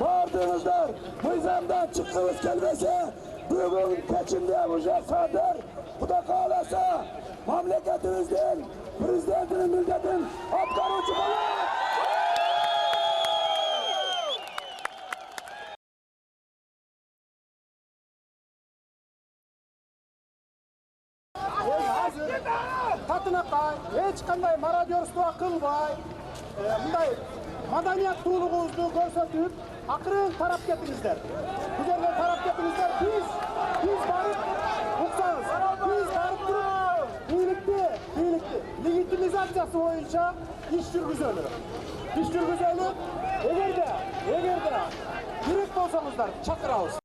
Баардыгыңыздар мыйзамдан чыккыбыз келбесе, бүгүн кечинде уже Садыр, Кудай кааласа, мамлекетибиздин президентинин милдетин аткаруучу болот. Татынакай, эч кандай мародерство кылбай, мындай маданияттуулугубузду көрсөтүп, акырын тарап кетиңиздер. Бул жерден тарап кетиңиздер. Биз барып уксаңыз, биз барып туруп бийликти легитимизациясы боюнча иш жүргүзөлү. Иш жүргүзөлү. Эгерде керек болсоңуздар чакырабыз.